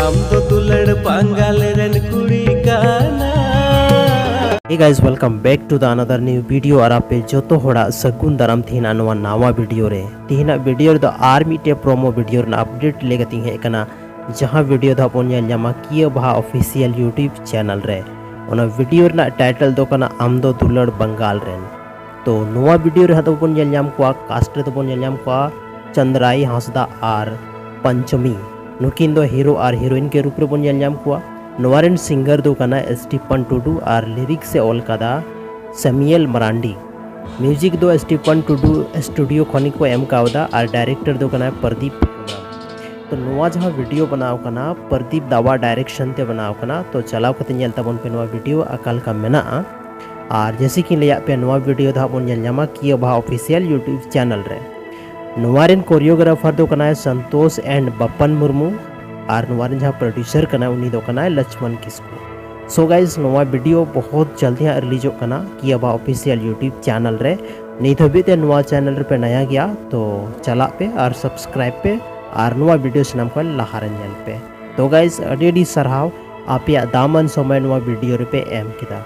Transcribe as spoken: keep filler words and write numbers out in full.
ᱟᱢ ᱫᱚ ᱫᱩᱞᱟᱹᱲ ᱵᱟᱝᱜᱟᱞ ᱨᱮᱱ ᱠᱩᱲᱤ ᱠᱟᱱᱟ᱾ Hey guys, welcome back to the another new video. ᱟᱨ ᱟᱯᱮ ᱡᱚᱛᱚ ᱦᱚᱲᱟᱜ ᱥᱟᱹᱜᱩᱱ ᱫᱟᱨᱟᱢ ᱛᱟᱦᱮᱱᱟ ᱱᱚᱣᱟ ᱱᱟᱣᱟ ᱵᱷᱤᱰᱤᱭᱳ ᱨᱮ᱾ ᱛᱮᱦᱮᱧᱟᱜ ᱵᱷᱤᱰᱤᱭᱳ ᱨᱮᱫᱚ ᱟᱨ ᱢᱤᱫᱴᱮᱡ ᱯᱨᱳᱢᱳ ᱵᱷᱤᱰᱤᱭᱳ ᱨᱮᱱᱟᱜ ᱟᱯᱰᱮᱴ ᱞᱟᱹᱭ ᱠᱟᱛᱮᱧ ᱦᱮᱡ ᱟᱠᱟᱱᱟ, ᱡᱟᱦᱟᱸ ᱵᱷᱤᱰᱤᱭᱳ ᱫᱚ ᱦᱟᱸᱜ ᱵᱚᱱ ᱧᱮᱞ ᱧᱟᱢᱟ ᱠᱤᱭᱟᱹ ᱵᱟᱦᱟ ᱚᱯᱷᱤᱥᱤᱭᱟᱞ ᱭᱩᱴᱩᱵᱽ ᱪᱮᱱᱮᱞ ᱨᱮ᱾ ᱚᱱᱟ ᱵᱷᱤᱰᱤᱭᱳ ᱨᱮᱱᱟᱜ ᱴᱟᱭᱴᱮᱞ ᱫᱚ ᱠᱟᱱᱟ ᱟᱢ ᱫᱚ ᱫᱩᱞᱟᱹᱲ ᱵᱟᱝᱜᱟᱞ ᱨᱮᱱ᱾ ᱛᱚ ᱱᱚᱣᱟ ᱵᱷᱤᱰᱤᱭᱳ ᱨᱮ ᱦᱟᱸᱜ ᱫᱚᱵᱚᱱ ᱧᱮᱞ ᱧᱟᱢ ᱠᱚᱣᱟ, ᱠᱟᱥᱴ ᱨᱮᱫᱚ ᱵᱚᱱ ᱧᱮᱞ ᱧᱟᱢ ᱠᱚᱣᱟ ᱪᱟᱸᱫᱽᱨᱟᱭ ᱦᱟᱸᱥᱫᱟ ᱟᱨ ᱯᱚᱧᱪᱚᱢᱤ᱾ ᱱᱩᱠᱤᱱ ᱫᱚ ᱦᱤᱨᱳ ᱟᱨ ᱦᱤᱨᱳᱭᱤᱱ ᱠᱮ ᱨᱩᱯ ᱨᱮᱵᱚᱱ ᱧᱮᱞ ᱧᱟᱢ ᱠᱚᱣᱟ᱾ ᱱᱚᱣᱟ ᱨᱮᱱ ᱥᱤᱝᱜᱟᱨ ᱫᱚ ᱠᱟᱱᱟ ᱥᱴᱤᱯᱷᱟᱱ ᱴᱩᱰᱩ ᱟᱨ ᱞᱤᱨᱤᱠᱥ ᱮ ᱚᱞ ᱠᱟᱫᱟ ᱥᱮᱢᱤᱭᱮᱞ ᱢᱟᱨᱟᱱᱰᱤ᱾ ᱢᱤᱭᱩᱡᱤᱠ ᱫᱚ ᱥᱴᱤᱯᱷᱟᱱ ᱴᱩᱰᱩ ᱥᱴᱩᱰᱤᱭᱳ ᱠᱷᱚᱱ ᱜᱮᱠᱚ ᱮᱢ ᱠᱟᱣᱫᱟ ᱟᱨ ᱰᱟᱭᱨᱮᱠᱴᱚᱨ ᱫᱚ ᱠᱟᱱᱟᱭ ᱯᱨᱚᱫᱤᱯ ᱦᱮᱢᱵᱨᱚᱢ᱾ ᱛᱚ ᱱᱚᱣᱟ ᱡᱟᱦᱟᱸ ᱵᱷᱤᱰᱤᱭᱳ ᱵᱮᱱᱟᱣ ᱠᱟᱱᱟ, ᱯᱨᱚᱫᱤᱯ ᱫᱟᱣᱟ ᱰᱟᱭᱨᱮᱠᱥᱚᱱ ᱛᱮ ᱵᱮᱱᱟᱣ ᱠᱟᱱᱟ᱾ ᱛᱚ ᱪᱟᱞᱟᱣ ᱠᱟᱛᱮ ᱧᱮᱞ ᱛᱟᱵᱚᱱ ᱯᱮ ᱱᱚᱣᱟ ᱵᱷᱤᱰᱤᱭᱳ ᱚᱠᱟ ᱞᱮᱠᱟ ᱢᱮᱱᱟᱜᱼᱟ᱾ ᱟᱨ ᱡᱮᱥᱮ ᱠᱤ ᱞᱟᱹᱭᱟᱫ ᱯᱮ, ᱱᱚᱣᱟ ᱵᱷᱤᱰᱤᱭᱳ ᱫᱚ ᱦᱟᱸᱜ ᱵᱚᱱ ᱧᱮᱞ ᱧᱟᱢᱟ ᱠᱤᱭᱟᱹ ᱵᱟᱦᱟ ᱚᱯᱷᱤᱥᱤᱭᱟᱞ ᱭᱩᱴᱩᱵᱽ ᱪᱮᱱᱮᱞ ᱨᱮ᱾ ᱱᱚᱣᱟ ᱨᱮᱱ ᱠᱳᱨᱤᱭᱳᱜᱨᱟᱯᱷᱟᱨ ᱫᱚ ᱠᱟᱱᱟᱭ ᱥᱚᱱᱛᱳᱥ ᱮᱱᱰ ᱵᱟᱯᱟᱱ ᱢᱩᱨᱢᱩ, ᱟᱨ ᱱᱚᱣᱟ ᱨᱮᱱ ᱡᱟᱦᱟᱸ ᱯᱨᱚᱰᱭᱩᱥᱟᱨ ᱠᱟᱱᱟᱭ ᱩᱱᱤ ᱫᱚ ᱠᱟᱱᱟᱭ ᱞᱚᱪᱷᱢᱚᱱ ᱠᱤᱥᱠᱩ᱾ ᱥᱳ ᱜᱟᱭᱤᱡᱽ, ᱱᱚᱣᱟ ᱵᱷᱤᱰᱤᱭᱳ ᱵᱚᱦᱩᱛ ᱡᱚᱞᱫᱤ ᱦᱟᱸᱜ ᱨᱤᱞᱤᱡᱚᱜ ᱠᱟᱱᱟ ᱠᱤᱭᱟᱹ ᱵᱟᱦᱟ ᱚᱯᱷᱤᱥᱤᱭᱟᱞ ᱭᱩᱴᱩᱵᱽ ᱪᱮᱱᱮᱞ ᱨᱮ᱾ ᱱᱤᱛ ᱦᱟᱹᱵᱤᱡ ᱛᱮ ᱱᱚᱣᱟ ᱪᱮᱱᱮᱞ ᱨᱮᱯᱮ ᱱᱟᱭᱟ ᱜᱮᱭᱟ, ᱛᱚ ᱪᱟᱞᱟᱜ ᱯᱮ ᱟᱨ ᱥᱟᱵᱥᱠᱨᱟᱭᱤᱵ ᱯᱮ ᱟᱨ ᱱᱚᱣᱟ ᱵᱷᱤᱰᱤᱭᱳ ᱥᱟᱱᱟᱢ ᱠᱷᱚᱱ ᱞᱟᱦᱟ ᱨᱮ ᱧᱮᱞ ᱯᱮ᱾ ᱛᱚ ᱜᱟᱭᱤᱡᱽ, ᱟᱹᱰᱤ ᱟᱹᱰᱤ ᱥᱟᱨᱦᱟᱣ ᱟᱯᱮᱭᱟᱜ ᱫᱟᱢᱟᱱ ᱥᱚᱢᱚᱭ ᱱᱚᱣᱟ ᱵᱷᱤᱰᱤᱭᱳ ᱨᱮᱯᱮ ᱮᱢ ᱠᱮᱫᱟ᱾